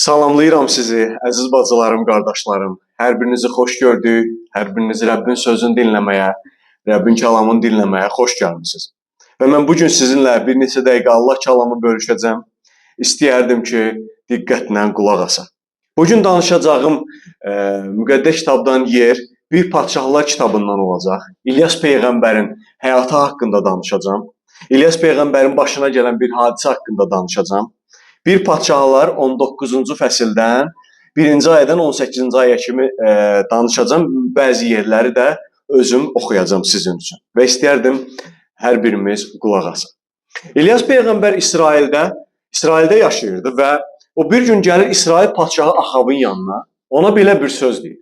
Salamlayıram sizi, əziz bacılarım, qardaşlarım. Hər birinizi xoş gördük. Hər birinizi Rəbbin sözünü dinləməyə, Rəbbin kəlamını dinləməyə xoş gəlmisiniz. Və mən bu gün sizinlə bir neçə dəqiqə Allah kəlamı bölüşəcəm. İstəyərdim ki, diqqətlə qulaq asaq. Bu gün danışacağım müqəddəs kitabdan yer bir Padşahlar kitabından olacaq. İlyas peyğəmbərin həyatı haqqında danışacağam. İlyas peyğəmbərin başına gələn bir hadisə haqqında danışacağam. Bir Padşahlar 19-cu fəsildən 1-ci ayədən 18-ci ayə kimi danışacağam. Bəzi yerləri də özüm oxuyacağam sizin üçün. Və istəyərdim hər birimiz qulaq asaq. İlyas peyğəmbər İsraildə yaşayırdı və o bir gün gəlir İsrail padşahı Axavın yanına. Ona belə bir söz deyir.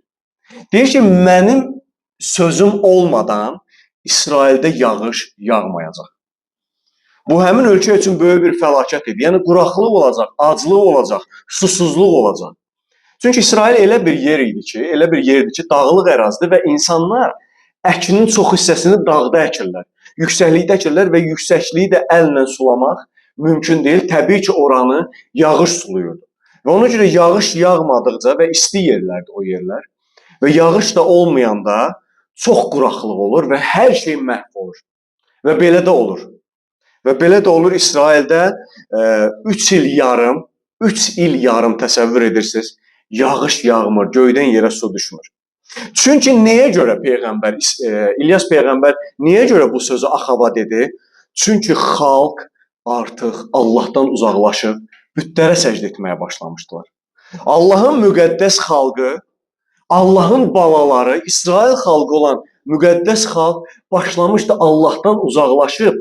Deyir ki, mənim sözüm olmadan İsraildə yağış yağmayacaq. Bu həmin ölkə üçün böyük bir fəlakət idi. Yəni quraqlıq olacaq, aclıq olacaq, susuzluq olacaq. Çünki İsrail elə bir yer idi ki, elə bir yerdi ki, dağlıq ərazidir və insanlar əkinin çox hissəsini dağda əkirlər. Yüksəklikdə əkirlər və yüksəkliyi də əllə sulamaq mümkün deyil. Təbii ki, oranı yağış suluyurdu. Və ona görə yağış yağmadıqca və isti yerlərdir o yerlər və yağış da olmayanda çox quraqlıq olur və hər şey məhv olur. Və belə də olur. Və belə də olur İsraildə 3 il yarım, 3 il yarım təsəvvür edirsiniz, yağış yağmır, göydən yerə su düşmür. Çünki nəyə görə peyğəmbər İlyas peyğəmbər niyə görə bu sözü Axava dedi? Çünki xalq artıq Allahdan uzaqlaşıb bütlərə səcdə etməyə başlamışdılar. Allahın müqəddəs xalqı, Allahın balaları, İsrail xalqı olan müqəddəs xalq başlamışdı Allahdan uzaqlaşıb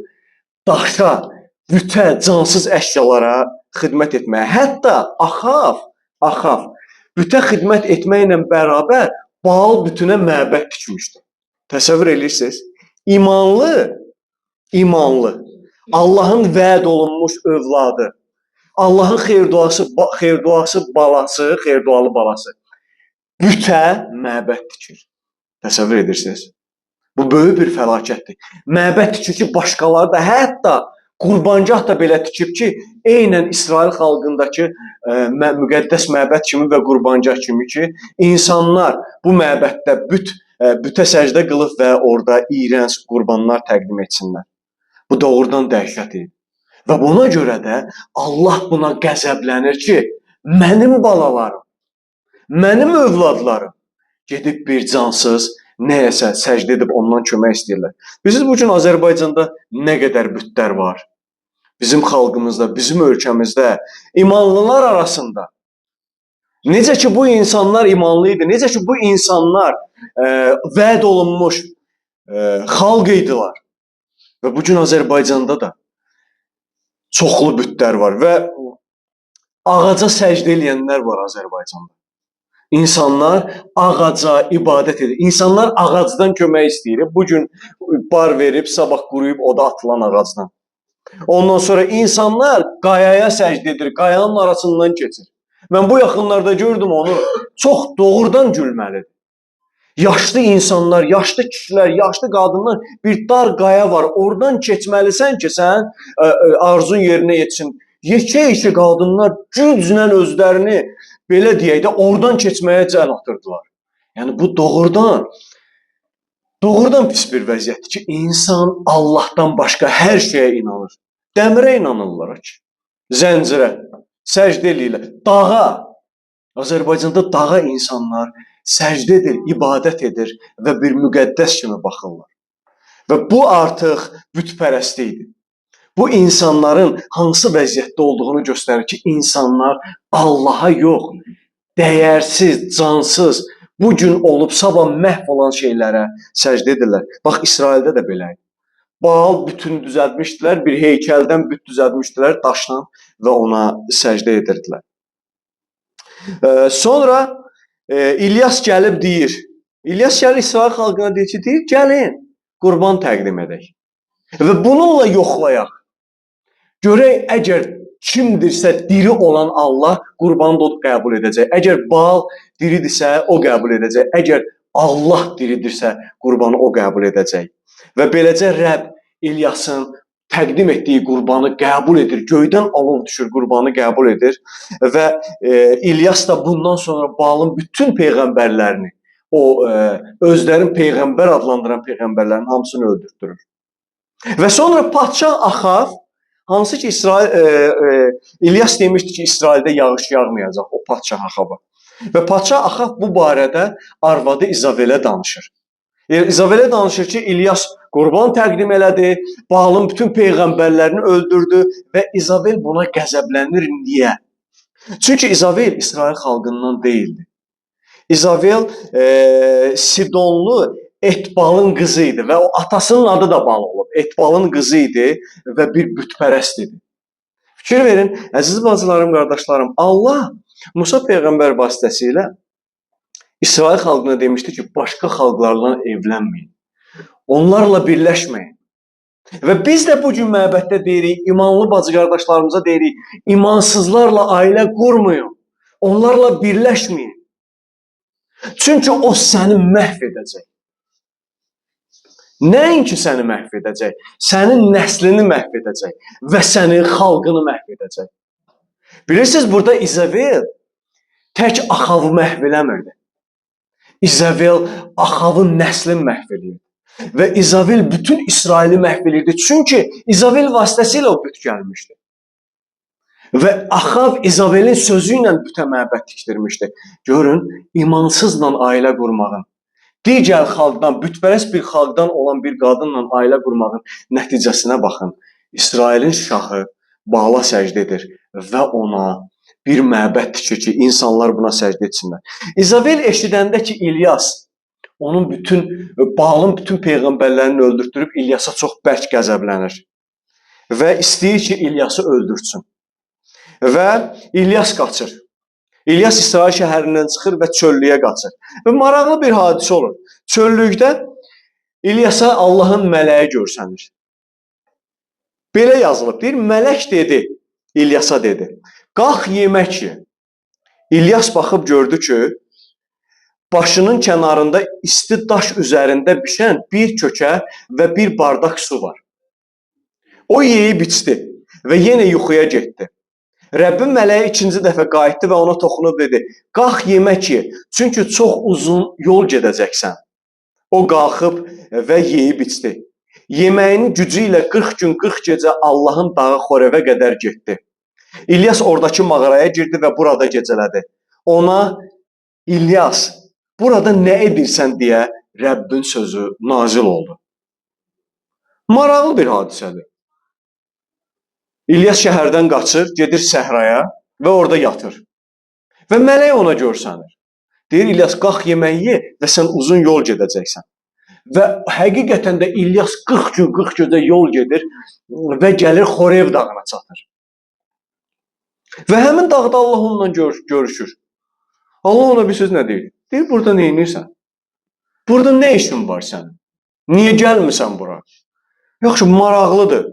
daşa, bütə, cansız əşyalara xidmət etməyə. Hətta Axav bütə xidmət etməklə bərabər Baal bütünə məbəd tikmişdi. Təsəvvür edirsiniz? İmanlı, Allahın vəd olunmuş övladı, Allahın xeyir-duası balası, xeyir-dualı balası bütə məbəd tikir. Təsəvvür edirsiniz? Bu böyük bir fəlakətdir. Məbəd tikir ki, başqaları da, hətta qurbangah da belə tikib ki, eynən İsrail xalqındakı müqəddəs məbəd kimi və qurbangah kimi ki, insanlar bu məbəddə bütə səcdə qılıb və orada iyrənc qurbanlar təqdim etsinlər. Bu doğrudan dəhşət idi. Və buna görə də Allah buna qəzəblənir ki, mənim balalarım, mənim övladlarım gedib bir cansız nəyəsə səcdə edib ondan kömək istəyirlər. Bilirsiniz, bu gün Azərbaycanda nə qədər bütlər var? Bizim xalqımızda, bizim ölkəmizdə, imanlılar arasında. Necə ki bu insanlar imanlı idi, necə ki bu insanlar vəd olunmuş xalq idilər. Və bu gün Azərbaycanda da çoxlu bütlər var və ağaca səcdə eləyənlər var Azərbaycanda. İnsanlar ağaca ibadət edir. İnsanlar ağacdan kömək istəyir. Bu gün bar verib, sabah quruyub oda atılan ağacdan. Ondan sonra insanlar qayaya səcdə edir, qayanın arasından keçir. Mən bu yaxınlarda gördüm onu. Çox doğrudan gülməlidir. Yaşlı insanlar, yaşlı kişilər, yaşlı qadınlar, bir dar qaya var. Oradan keçməlisən ki, sən arzun yerinə yetsin. Yekə-yekə qadınlar güclə özlərini belə deyək də oradan keçməyə can atırdılar. Yəni bu doğrudan pis bir vəziyyətdir ki, insan Allahdan başqa hər şeyə inanır. Dəmirə inanırlar ki, zəncirə, səcdə eləyirlər, dağa. Azərbaycanda dağa insanlar səcdə edir, ibadət edir və bir müqəddəs kimi baxırlar. Və bu artıq bütpərəstlik idi. Bu insanların hansı vəziyyətdə olduğunu göstərir ki, insanlar Allaha yox, dəyərsiz, cansız, bu gün olub sabah məhv olan şeylərə səcdə edirlər. Bax, İsraildə də belə idi. Baal bütünü düzəltmişdilər, bir heykəldən büt düzəltmişdilər daşla və ona səcdə edirdilər. Sonra İlyas gəlib deyir, İlyas gəlir İsrail xalqına deyir ki, deyir, gəlin, qurban təqdim edək və bununla yoxlayaq. Görək, əgər kimdirsə diri olan Allah qurbanı da o qəbul edəcək. Əgər Baal diridirsə, o qəbul edəcək. Əgər Allah diridirsə, qurbanı o qəbul edəcək. Və beləcə Rəbb İlyasın təqdim etdiyi qurbanı qəbul edir. Göydən alov düşür, qurbanı qəbul edir və İlyas da bundan sonra Baalın bütün peyğəmbərlərini, o özlərini peyğəmbər adlandıran peyğəmbərlərin hamısını öldürtdürür. Və sonra padşah Axav, hansı ki İlyas demişdi ki, İsraildə yağış yağmayacaq, o padşah Axava. Və padşah Axav bu barədə arvadı İzavelə danışır. İzavelə danışır ki, İlyas qurban təqdim elədi, Baalın bütün peyğəmbərlərini öldürdü və İzavel buna qəzəblənir. Niyə? Çünki İzavel İsrail xalqından deyildi. İzavel Sidonlu Etbalın qızı idi və o atasının adı da Bal olub. Etbalın qızı idi və bir bütpərəst idi. Fikir verin, əziz bacılarım, qardaşlarım, Allah Musa peyğəmbər vasitəsilə İsrail xalqına demişdi ki, başqa xalqlarla evlənməyin. Onlarla birləşməyin. Və biz də bu gün məbəddə deyirik, imanlı bacı qardaşlarımıza deyirik, imansızlarla ailə qurmayın. Onlarla birləşməyin. Çünki o səni məhv edəcək. Nəinki səni məhv edəcək, sənin nəslini məhv edəcək və sənin xalqını məhv edəcək. Bilirsiniz, burada İzavel tək Axavı məhv eləmirdi. İzavel Axavın nəslini məhv eləyirdi. Və İzavel bütün İsraili məhv eləyirdi. Çünki İzavel vasitəsilə o büt gəlmişdi. Və Axav İzavelin sözü ilə bütə məbəd tikdirmişdi. Görün, imansızla ailə qurmağın, digər xalqdan, bütpərəst bir xalqdan olan bir qadınla ailə qurmağın nəticəsinə baxın. İsrailin şahı Baala səcdə edir və ona bir məbəd tikir ki, insanlar buna səcdə etsinlər. İzavel eşidəndə ki, İlyas onun bütün, Baalın bütün peyğəmbərlərini öldürtdürüb, İlyasa çox bərk qəzəblənir və istəyir ki, İlyası öldürsün. Və İlyas qaçır. İlyas İsrail şəhərindən çıxır və çöllüyə qaçır. Və maraqlı bir hadisə olur. Çöllükdə İlyasa Allahın mələyi görsənir. Belə yazılıb, deyir, mələk dedi, İlyasa dedi, qalx yemək ye. İlyas baxıb gördü ki, başının kənarında isti daş üzərində bişən bir kökə və bir bardaq su var. O yeyib içdi və yenə yuxuya getdi. Rəbbin mələyi ikinci dəfə qayıtdı və ona toxunub dedi, qalx yemək ye, çünki çox uzun yol gedəcəksən. O qalxıb və yeyib içdi. Yeməyinin gücü ilə 40 gün 40 gecə Allahın dağı Xorevə qədər getdi. İlyas oradakı mağaraya girdi və burada gecələdi. Ona, İlyas, burada nə edirsən deyə Rəbbin sözü nazil oldu. Maraqlı bir hadisədir. İlyas şəhərdən qaçır, gedir səhraya və orada yatır. Və mələk ona görsənir. Deyir, İlyas, qalx yemək ye və sən uzun yol gedəcəksən. Və həqiqətən də İlyas 40 gün 40 gecə yol gedir və gəlir Xorev dağına çatır. Və həmin dağda Allah onunla görüşür. Allah ona bir söz nə deyir? Deyir, burada nə edirsən? Burada nə işin var sənin? Niyə gəlmirsən bura? Yaxşı, maraqlıdır.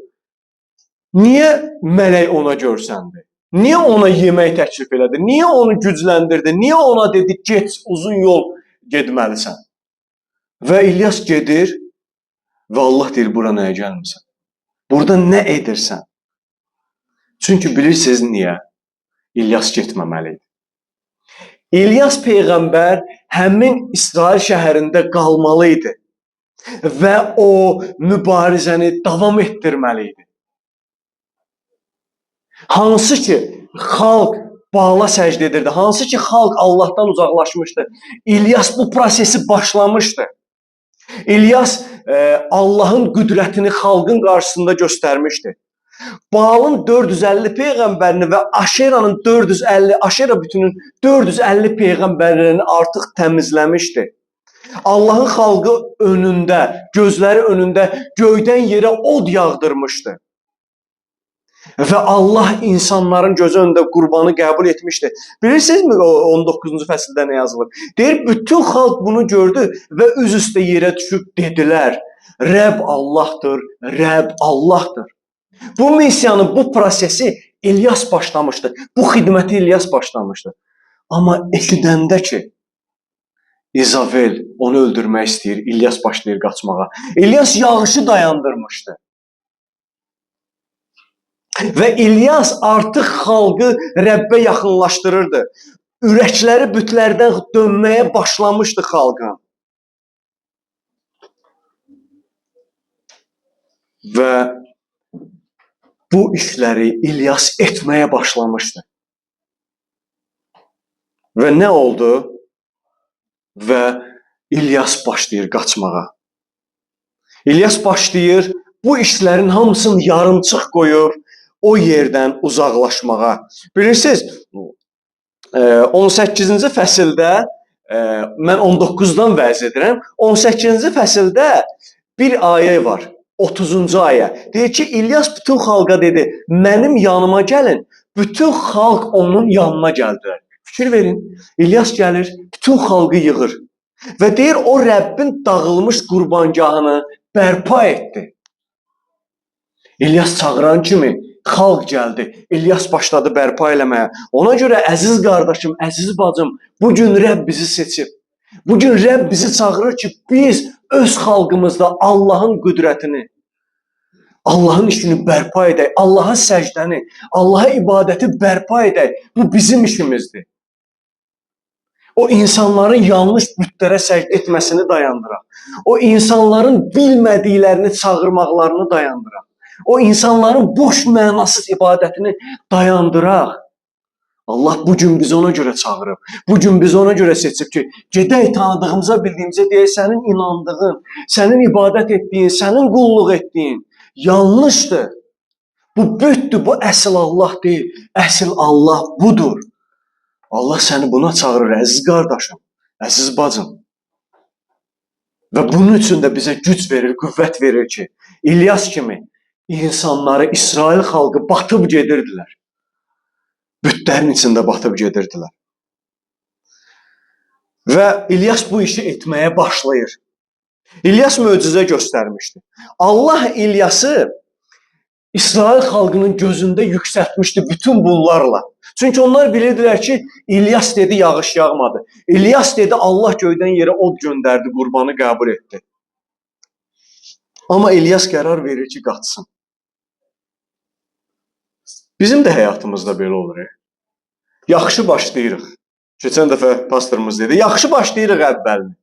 Niyə mələk ona görsəndi? Niyə ona yemək təklif elədi? Niyə onu gücləndirdi? Niyə ona dedi, get, uzun yol getməlisən? Və İlyas gedir və Allah deyir, bura nəyə gəlmirsən? Burada nə edirsən? Çünki bilirsiniz niyə? İlyas getməməli idi. İlyas peyğəmbər həmin İsrail şəhərində qalmalı idi və o mübarizəni davam etdirməli idi. Hansı ki, xalq Baala səcdə edirdi, hansı ki, xalq Allahdan uzaqlaşmışdı. İlyas bu prosesi başlamışdı. İlyas Allahın qüdrətini xalqın qarşısında göstərmişdi. Baalın 450 peyğəmbərini və Aşeranın 450, Aşera bütünün 450 peyğəmbərlərini artıq təmizləmişdi. Allahın xalqı önündə, gözləri önündə göydən yerə od yağdırmışdı. Və Allah insanların gözü önündə qurbanı qəbul etmişdi. Bilirsinizmi o 19-cu fəsildə nə yazılıb? Deyir, bütün xalq bunu gördü və üz üstə yerə düşüb dedilər, Rəbb Allahdır, Rəbb Allahdır. Bu missiyanı, bu prosesi İlyas başlamışdı. Bu xidməti İlyas başlamışdı. Amma eşidəndə ki, İzavel onu öldürmək istəyir, İlyas başlayır qaçmağa. İlyas yağışı dayandırmışdı. Və İlyas artıq xalqı Rəbbə yaxınlaşdırırdı. Ürəkləri bütlərdən dönməyə başlamışdı xalqın. Və bu işləri İlyas etməyə başlamışdı. Və nə oldu? Və İlyas başlayır qaçmağa. İlyas başlayır bu işlərin hamısını yarımçıq qoyur, o yerdən uzaqlaşmağa. Bilirsiniz, 18-ci fəsildə, mən 19-dan vəz edirəm, 18-ci fəsildə bir ayə var, 30-cu ayə. Deyir ki, İlyas bütün xalqa dedi, mənim yanıma gəlin. Bütün xalq onun yanına gəldilər. Fikir verin, İlyas gəlir, bütün xalqı yığır və deyir, o Rəbbin dağılmış qurbangahını bərpa etdi. İlyas çağıran kimi xalq gəldi. İlyas başladı bərpa eləməyə. Ona görə əziz qardaşım, əziz bacım, bugün Rəbb bizi seçib. Bugün Rəbb bizi çağırır ki, biz öz xalqımızda Allahın qüdrətini, Allahın işini bərpa edək, Allaha səcdəni, Allaha ibadəti bərpa edək. Bu bizim işimizdir. O insanların yanlış bütlərə səcdə etməsini dayandıraq. O insanların bilmədiklərini çağırmaqlarını dayandıraq. O insanların boş mənasız ibadətini dayandıraq. Allah bugün bizi ona görə çağırıb. Bugün bizi ona görə seçib ki, gedək tanıdığımıza, bildiyimizə deyək, sənin inandığın, sənin ibadət etdiyin, sənin qulluq etdiyin yanlışdır. Bu bütdür, bu əsl Allah deyil. Əsl Allah budur. Allah səni buna çağırır, əziz qardaşım, əziz bacım. Və bunun üçün də bizə güc verir, qüvvət verir ki, İlyas kimi insanları, İsrail xalqı batıb gedirdilər. Bütlərin içində batıb gedirdilər. Və İlyas bu işi etməyə başlayır. İlyas möcüzə göstərmişdi. Allah İlyası İsrail xalqının gözündə yüksəltmişdi bütün bunlarla. Çünki onlar bilirdilər ki, İlyas dedi yağış yağmadı. İlyas dedi Allah göydən yerə od göndərdi, qurbanı qəbul etdi. Amma İlyas qərar verir ki, qaçsın. Bizim də həyatımızda belə olur. Yaxşı başlayırıq. Keçən dəfə pastorumuz dedi, yaxşı başlayırıq əvvəlini.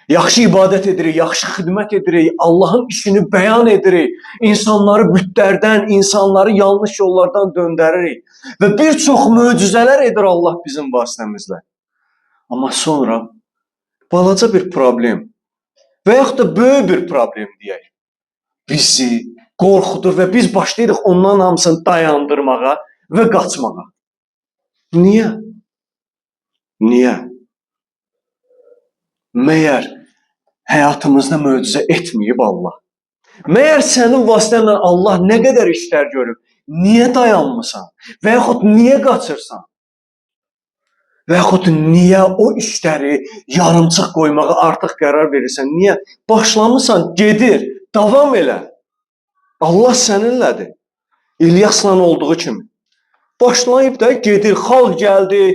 Yaxşı ibadət edirik, yaxşı xidmət edirik, Allahın işini bəyan edirik, insanları bütlərdən, insanları yanlış yollardan döndəririk və bir çox möcüzələr edir Allah bizim vasitəmizlə. Amma sonra balaca bir problem və yaxud da böyük bir problem deyək, bizi qorxudur və biz başlayırıq ondan hamısını dayandırmağa və qaçmağa. Niyə? Niyə? Məyər həyatımızda möcüzə etməyib Allah? Məyər sənin vasitənlə Allah nə qədər işlər görüb? Niyə dayanmısan? Və yaxud niyə qaçırsan? Və yaxud niyə o işləri yarımçıq qoymağa artıq qərar verirsən? Niyə? Başlamısan, gedir, davam elə. Allah səninlədir. İlyasla olduğu kimi. Başlayıb da gedir, xalq gəldi,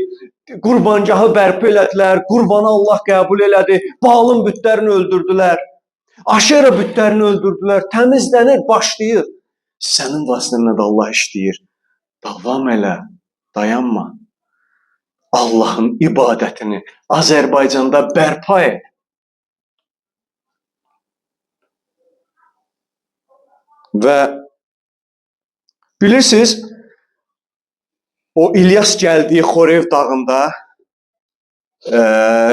qurbangahı bərpa elədilər, qurbanı Allah qəbul elədi, Baalın bütlərini öldürdülər, Aşera bütlərini öldürdülər, təmizlənir, başlayır. Sənin vasitənlə də Allah işləyir. Davam elə, dayanma. Allahın ibadətini Azərbaycanda bərpa et. Və bilirsiniz, o İlyas gəldiyi Xorev dağında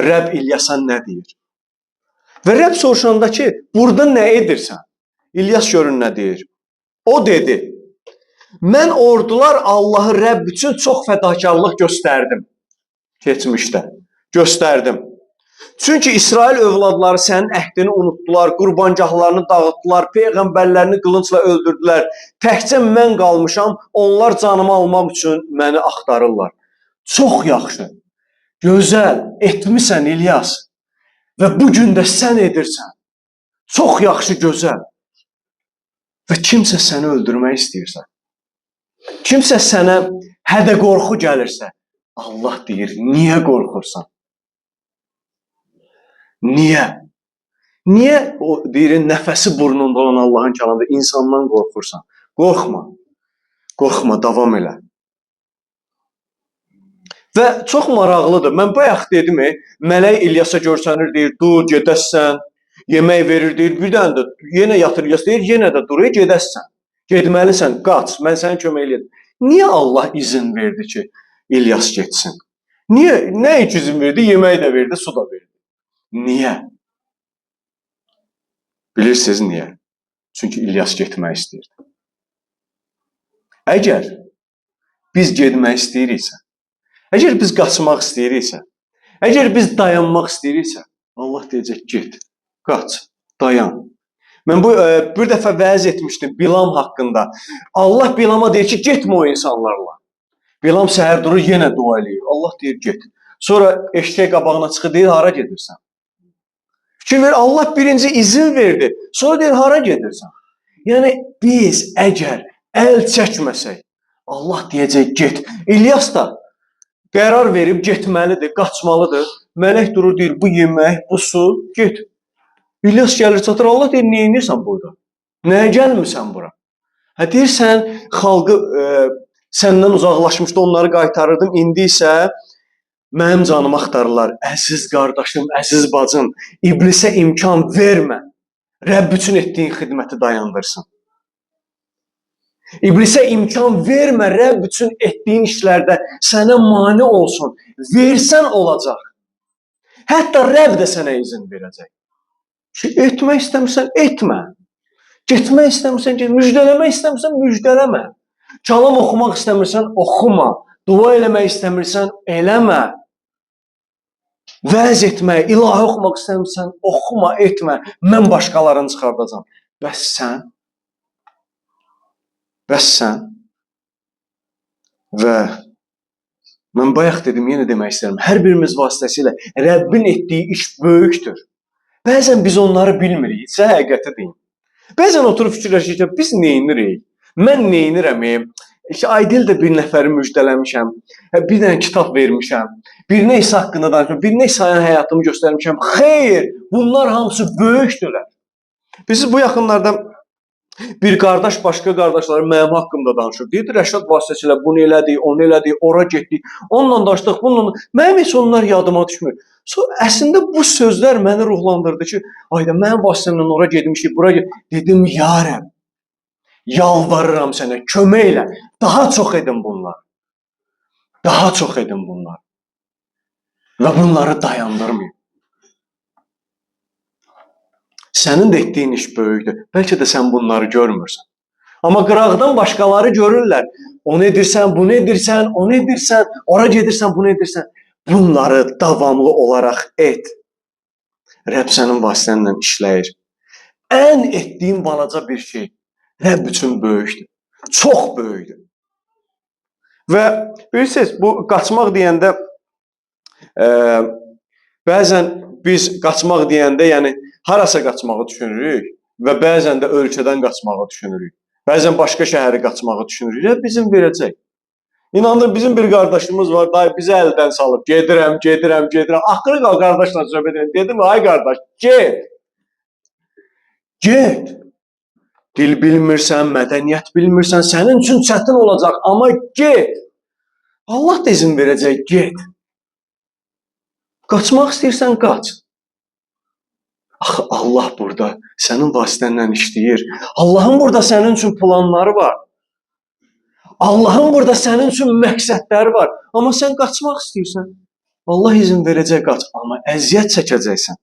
Rəbb İlyasa nə deyir? Və Rəbb soruşanda ki, burada nə edirsən? İlyas görün nə deyir? O dedi, mən ordular Allahı Rəbb üçün çox fədakarlıq göstərdim. Keçmişdə göstərdim. Çünki İsrail övladları sənin əhdini unutdular, qurbangahlarını dağıtdılar, peyğəmbərlərini qılıncla öldürdülər. Təkcə mən qalmışam, onlar canımı almaq üçün məni axtarırlar. Çox yaxşı, gözəl etmisən İlyas və bu gün də sən edirsən. Çox yaxşı, gözəl. Və kimsə səni öldürmək istəyirsə, kimsə sənə hədə qorxu gəlirsə, Allah deyir, niyə qorxursan? Niyə? Niyə o deyir, nəfəsi burnunda olan Allahın kəlamında insandan qorxursan? Qorxma. Qorxma, davam elə. Və çox maraqlıdır. Mən bayaq dedim, mələk İlyasa görsənir, deyir, dur, gedəssən. Yemək verir, deyir, bir dənə də yenə yatır İlyas, deyir, yenə də dur, gedəssən. Getməlisən, qaç, mən sənə kömək eləyəcəm. Niyə Allah izin verdi ki, İlyas getsin? Niyə? Nə üçün izin verdi? Yemək də verdi, su da verdi. Niyə? Bilirsiniz niyə? Çünki İlyas getmək istəyirdi. Əgər biz getmək istəyiriksə, əgər biz qaçmaq istəyiriksə, əgər biz dayanmaq istəyiriksə, Allah deyəcək, get, qaç, dayan. Mən bu bir dəfə vəz etmişdim Bilam haqqında. Allah Bilama deyir ki, getmə o insanlarla. Bilam səhər durur, yenə dua eləyir. Allah deyir, get. Sonra eşək qabağına çıxır, deyir, hara gedirsən? Fikir ver, Allah birinci izin verdi. Sonra deyir, hara gedirsən? Yəni, biz əgər əl çəkməsək, Allah deyəcək, get. İlyas da qərar verib getməlidir, qaçmalıdır. Mələk durur, deyir, bu yemək, bu su, get. İlyas gəlir, çatır, Allah deyir, nə edirsən burada? Nəyə gəlmirsən bura? Hə, deyir, sən xalqı səndən uzaqlaşmışdı, onları qaytarırdım, indi isə mənim canımı axtarırlar. Əziz qardaşım, əziz bacım, iblisə imkan vermə. Rəbb üçün etdiyin xidməti dayandırsın. İblisə imkan vermə, Rəbb üçün etdiyin işlərdə sənə mane olsun. Versən olacaq. Hətta Rəbb də sənə izin verəcək. Ki, etmək istəmirsən, etmə. Getmək istəmirsən, get. Müjdələmək istəmirsən, müjdələmə. Kəlam oxumaq istəmirsən, oxuma. Dua eləmək istəmirsən, eləmə. Vəz etmək, ilahi oxumaq istəmirsən, oxuma, etmə. Mən başqalarını çıxardacam. Bəs sən? Bəs sən? Və mən bayaq dedim, yenə demək istəyirəm. Hər birimiz vasitəsilə Rəbbin etdiyi iş böyükdür. Bəzən biz onları bilmirik, sizə həqiqəti deyim. Bəzən oturub fikirləşirik ki, biz neyinirik? Mən neyinirəm? İşte Aydil də bir nəfəri müjdələmişəm, bir dənə kitab vermişəm, birinə İsa haqqında danışmışam, birinə İsa'nın həyatımı göstərmişəm. Xeyr, bunlar hamısı böyükdürlər. Biz bu yaxınlarda bir qardaş başqa qardaşları mənim haqqımda danışır. Deyirdi, Rəşad vasitəsilə bunu elədik, onu elədik, ora getdik, onunla danışdıq, bununla. Mənim heç onlar yadıma düşmür. Sonra əslində bu sözlər məni ruhlandırdı ki, ayda mənim vasitəmlə ora getmişik, bura getmişik. Dedim, ya Rəbb, yalvarıram sənə, kömək elə. Daha çox edin bunlar. Daha çox edin bunlar. Və bunları dayandırmayın. Sənin də etdiyin iş böyükdür. Bəlkə də sən bunları görmürsən. Amma qıraqdan başqaları görürlər. Onu edirsən, bunu edirsən, onu edirsən, ora gedirsən, bunu edirsən. Bunları davamlı olaraq et. Rəbb sənin vasitənlə işləyir. Ən etdiyin balaca bir şey Rəbb üçün böyükdür. Çox böyükdür. Və bilirsiniz, bu qaçmaq deyəndə bəzən biz qaçmaq deyəndə, yəni harasa qaçmağı düşünürük və bəzən də ölkədən qaçmağı düşünürük. Bəzən başqa şəhəri qaçmağı düşünürük. Rəbb bizim verəcək. İnanın, bizim bir qardaşımız var, dayı bizi əldən salıb. Gedirəm, gedirəm, gedirəm. Axırı qal qardaşla söhbət edirəm. Dedim, ay qardaş, get. Get. Dil bilmirsən, mədəniyyət bilmirsən, sənin üçün çətin olacaq, amma get. Allah da izin verəcək, get. Qaçmaq istəyirsən, qaç. Axı Allah burada sənin vasitənlə işləyir. Allahın burada sənin üçün planları var. Allahın burada sənin üçün məqsədləri var. Amma sən qaçmaq istəyirsən. Allah izin verəcək, qaç. Amma əziyyət çəkəcəksən.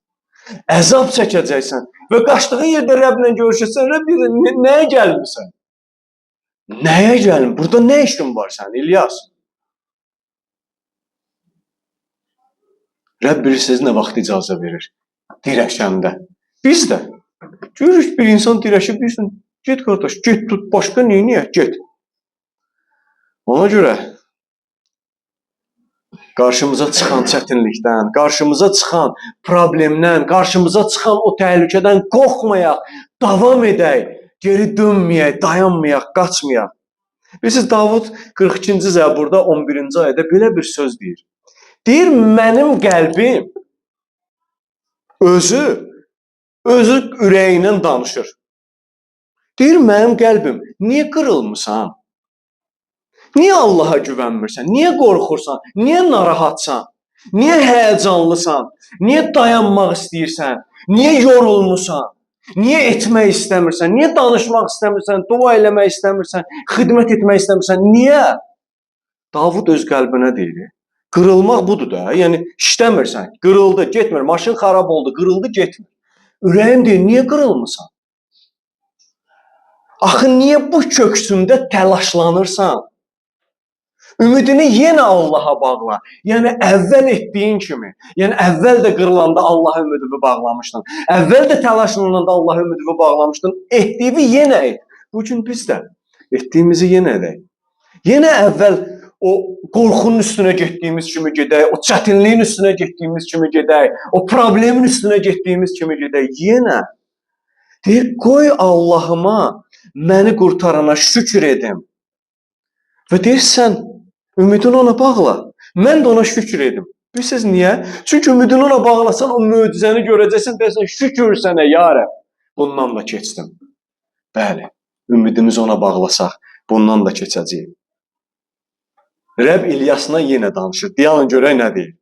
Əzab çəkəcəksən. Və qaçdığın yerdə Rəbblə görüşürsən, Rəbb deyir, nəyə gəlmirsən? Nəyə gəlmirsən? Burada nə işin var sənin, İlyas? Rəbb bilirsiniz nə vaxt icazə verir? Dirəşəndə. Biz də. Görürük bir insan dirəşib, deyirsən, get qardaş, get tut, başqa neyniyək, get. Ona görə qarşımıza çıxan çətinlikdən, qarşımıza çıxan problemdən, qarşımıza çıxan o təhlükədən qorxmayaq, davam edək, geri dönməyək, dayanmayaq, qaçmayaq. Bilirsiniz, Davud 42-ci Zəburda 11-ci ayədə belə bir söz deyir. Deyir, mənim qəlbim özü ürəyindən danışır. Deyir, mənim qəlbim, niyə qırılmısan? Niyə Allaha güvənmirsən? Niyə qorxursan? Niyə narahatsan? Niyə həyəcanlısan? Niyə dayanmaq istəyirsən? Niyə yorulmusan? Niyə etmək istəmirsən? Niyə danışmaq istəmirsən? Dua eləmək istəmirsən? Xidmət etmək istəmirsən? Niyə? Davud öz qəlbinə deyir. Qırılmaq budur da. Yəni işləmirsən. Qırıldı, getmir. Maşın xarab oldu, qırıldı, getmir. Ürəyim deyir, niyə qırılmısan? Axı niyə bu köksündə təlaşlanırsan? Ümidini yenə Allaha bağla. Yəni əvvəl etdiyin kimi. Yəni əvvəl də qırılanda Allaha ümidini bağlamışdın. Əvvəl də təlaşlananda Allaha ümidini bağlamışdın. Etdiyini yenə et. Bu gün biz də etdiyimizi yenə edək. Yenə əvvəl o qorxunun üstünə getdiyimiz kimi gedək, o çətinliyin üstünə getdiyimiz kimi gedək, o problemin üstünə getdiyimiz kimi gedək. Yenə deyir, qoy Allahıma məni qurtarana şükür edim. Və deyir, sən ümidini ona bağla. Mən də ona şükür edim. Bilirsiniz niyə? Çünki ümidini ona bağlasan, o möcüzəni görəcəksən, deyirsən, şükür sənə, ya Rəbb. Bundan da keçdim. Bəli, ümidimizi ona bağlasaq, bundan da keçəcəyik. Rəbb İlyasına yenə danışır. Deyalım görək nə deyir.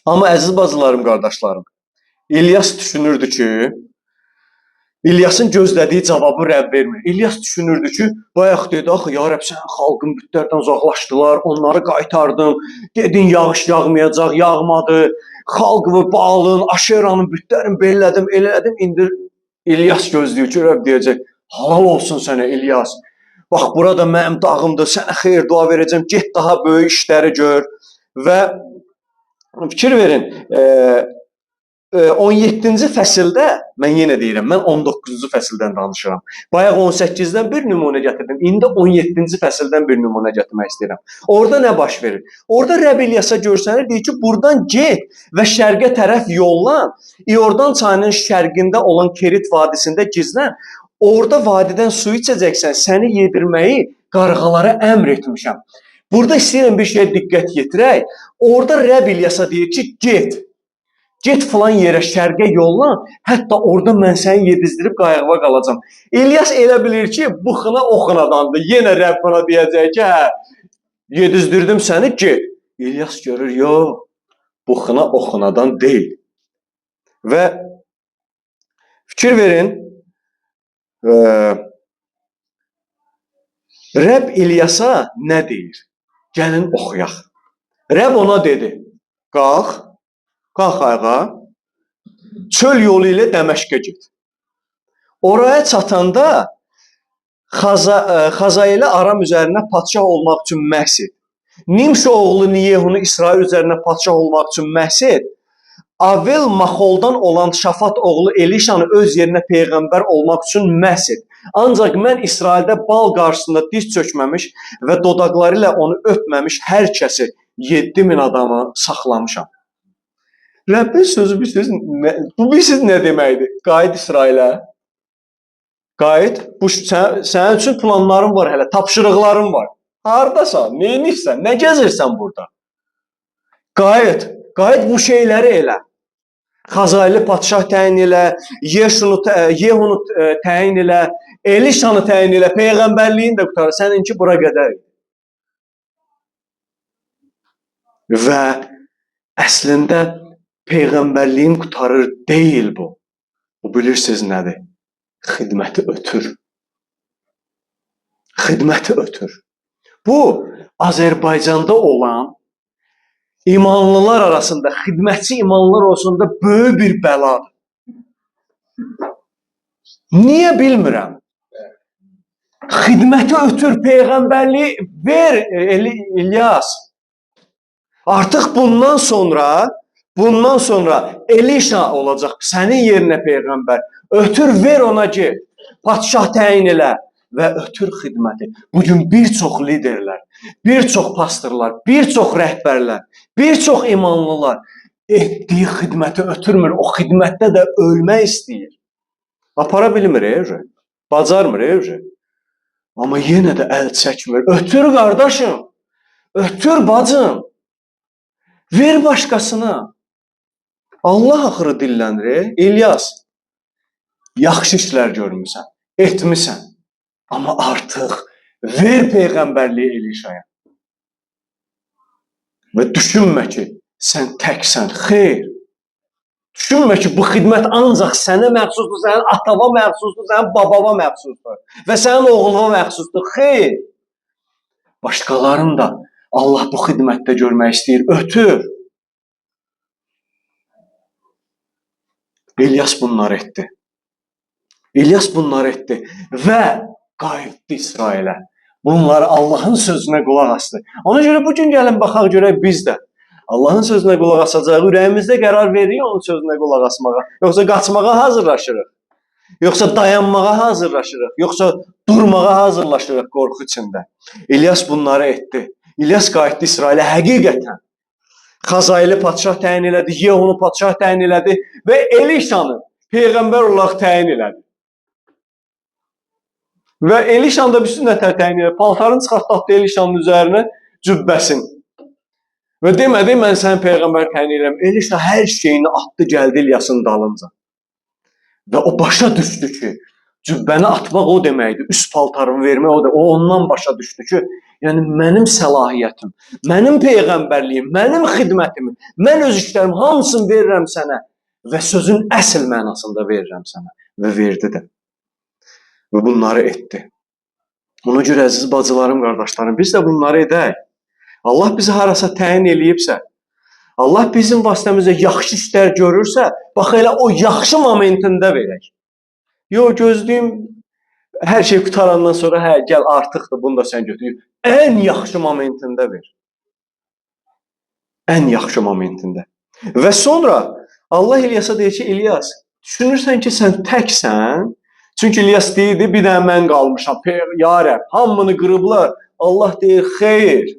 Amma əziz bacılarım, qardaşlarım, İlyas düşünürdü ki, İlyasın gözlədiyi cavabı Rəbb vermir. İlyas düşünürdü ki, bayaq dedi, axı ya Rəbb, sənin xalqın bütlərdən uzaqlaşdılar, onları qaytardım, dedin yağış yağmayacaq, yağmadı, xalqı Baalın, Aşeranın bütlərini bellədim, elədim. İndi İlyas gözləyir ki, Rəbb deyəcək, halal olsun sənə İlyas. Bax, burada mənim dağımdır, sənə xeyir dua verəcəm, get daha böyük işləri gör. Və fikir verin, 17-ci fəsildə, mən yenə deyirəm, mən 19-cu fəsildən danışıram. Bayaq 18-dən bir nümunə gətirdim, indi 17-ci fəsildən bir nümunə gətirmək istəyirəm. Orada nə baş verir? Orada Rəbb İlyasa görsənir, deyir ki, buradan get və şərqə tərəf yollan, İordan çayının şərqində olan Kerit vadisində gizlən, orada vadidən su içəcəksən, səni yedirməyi qarğalara əmr etmişəm. Burada istəyirəm bir şeyə diqqət yetirək. Orada Rəbb İlyasa deyir ki, get. Get filan yerə, şərqə yollan, hətta orada mən səni yedizdirib qayğıva qalacam. İlyas elə bilir ki, bu xına o xınadandır. Yenə Rəbb buna deyəcək ki, hə, yedizdirdim səni, get. İlyas görür, yox, bu xına o xınadan deyil. Və fikir verin, Rəbb İlyasa nə deyir? Gəlin oxuyaq. Rəbb ona dedi, qalx, qalx ayağa, çöl yolu ilə Dəməşqə get. Oraya çatanda Xazaeli Aram üzərinə padşah olmaq üçün məhs et. Nimşi oğlu Niyehunu İsrail üzərinə padşah olmaq üçün məhs et. Avel Maxoldan olan Şafat oğlu Elişanı öz yerinə peyğəmbər olmaq üçün məhs et. Ancaq mən İsraildə bal qarşısında diz çökməmiş və dodaqları ilə onu öpməmiş hər kəsi 7000 adamı saxlamışam. Rəbbin sözü bilirsiniz, bu bilirsiniz nə deməkdir? Qayıt İsrailə. Qayıt. Bu, sənin üçün planların var hələ, tapşırıqların var. Hardasan, neynirsən, nə gəzirsən burada? Qayıt, qayıt bu şeyləri elə. Xazaili padşah təyin elə, Yehunu təyin elə, Elişanı təyin elə, peyğəmbərliyin də qurtarır. Səninki bura qədər. Və əslində peyğəmbərliyin qurtarır deyil bu. Bu bilirsiniz nədir? Xidməti ötür. Xidməti ötür. Bu, Azərbaycanda olan imanlılar arasında, xidmətçi imanlılar arasında böyük bir bəladır. Niyə bilmirəm? Xidməti ötür, peyğəmbərliyi ver İlyas. Artıq bundan sonra Elişa olacaq sənin yerinə peyğəmbər. Ötür, ver ona ki, padşah təyin elə və ötür xidməti. Bugün bir çox liderlər, bir çox pastorlar, bir çox rəhbərlər, bir çox imanlılar etdiyi xidməti ötürmür. O xidmətdə də ölmək istəyir. Apara bilmir, bacarmır. Amma yenə də əl çəkmir. Ötür qardaşım, ötür bacım, ver başqasına. Allah axırı dillənir. İlyas, yaxşı işlər görmüsən, etmisən. Amma artıq Ver peyğəmbərliyi Elişaya. Və düşünmə ki, sən təksən. Xeyr. Düşünmə ki, bu xidmət ancaq sənə məxsusdur, sənin atava məxsusdur, sənin babava məxsusdur və sənin oğluna məxsusdur. Xeyr. Başqalarını da Allah bu xidmətdə görmək istəyir. Ötür. İlyas bunları etdi. İlyas bunları etdi və qayıtdı İsrailə. Bunları Allahın sözünə qulaq asdı. Ona görə bu gün gəlin baxaq görək biz də Allahın sözünə qulaq asacağıq, ürəyimizdə qərar veririk onun sözünə qulaq asmağa. Yoxsa qaçmağa hazırlaşırıq. Yoxsa dayanmağa hazırlaşırıq. Yoxsa durmağa hazırlaşırıq qorxu içində. İlyas bunları etdi. İlyas qayıtdı İsrailə həqiqətən. Xazaili padşah təyin elədi, Yehunu padşah təyin elədi və Elişanı peyğəmbər olaraq təyin elədi. Və Elişan da bütün nətər təyin elədi. Paltarını çıxartdı, atdı Elişanın üzərinə cübbəsin. Və demədi, mən səni peyğəmbər təyin edirəm. Elişa hər şeyini atdı, gəldi İlyasın dalınca. Və o başa düşdü ki, cübbəni atmaq o deməkdir, üst paltarımı vermək o demək. O ondan başa düşdü ki, yəni mənim səlahiyyətim, mənim peyğəmbərliyim, mənim xidmətimi, mən öz işlərimi hamısını verirəm sənə və sözün əsl mənasında verirəm sənə. Və verdi də. Və bunları etdi. Ona görə əziz bacılarım, qardaşlarım, biz də bunları edək. Allah bizi harasa təyin eləyibsə, Allah bizim vasitəmizdə yaxşı işlər görürsə, bax elə o yaxşı momentində verək. Yox, gözləyim, hər şey qutarandan sonra, hə, gəl artıqdır, bunu da sən götür. Ən yaxşı momentində ver. Ən yaxşı momentində. Və sonra Allah İlyasa deyir ki, İlyas, düşünürsən ki, sən təksən? Çünki İlyas deyirdi, bir dənə mən qalmışam, ya Rəbb, hamını qırıblar. Allah deyir, xeyr,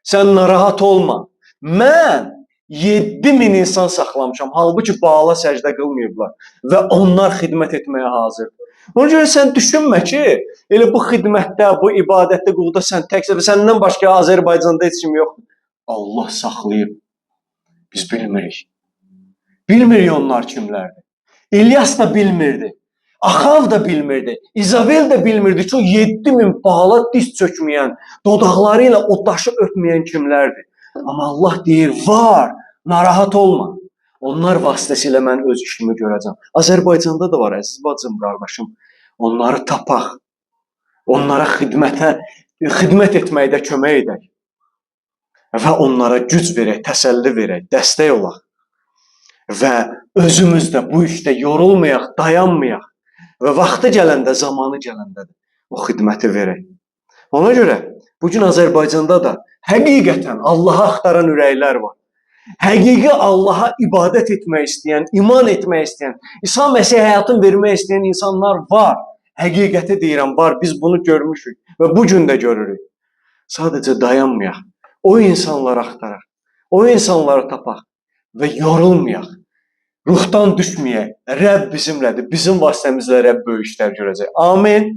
sən narahat olma. Mən 7000 insan saxlamışam, halbuki Baala səcdə qılmayıblar və onlar xidmət etməyə hazırdır. Ona görə sən düşünmə ki, elə bu xidmətdə, bu ibadətdə, qulluqda sən təksən və səndən başqa Azərbaycanda heç kim yoxdur. Allah saxlayıb. Biz bilmirik. Bilmirik onlar kimlərdir. İlyas da bilmirdi. Axav da bilmirdi, İzabel də bilmirdi ki, o 7000 Baala diz çökməyən, dodaqları ilə o daşı öpməyən kimlərdir. Amma Allah deyir, var, narahat olma. Onlar vasitəsilə mən öz işimi görəcəm. Azərbaycanda da var, əziz bacım, qardaşım. Onları tapaq, onlara xidmət etməkdə kömək edək və onlara güc verək, təsəlli verək, dəstək olaq və özümüz də bu işdə yorulmayaq, dayanmayaq. Və vaxtı gələndə, zamanı gələndə də o xidməti verək. Ona görə bugün Azərbaycanda da həqiqətən Allahı axtaran ürəklər var. Həqiqi Allaha ibadət etmək istəyən, iman etmək istəyən, İsa Məsih həyatını vermək istəyən insanlar var. Həqiqəti deyirəm, var. Biz bunu görmüşük və bu gün də görürük. Sadəcə dayanmayaq. O insanları axtaraq, o insanları tapaq və yorulmayaq. Ruhdan düşməyək. Rəbb bizimlədir. Bizim vasitəmizlə Rəbb böyük işlər görəcək. Amin.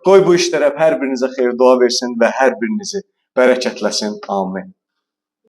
Qoy bu işdə Rəbb hər birinizə xeyir dua versin və hər birinizi bərəkətləsin. Amin.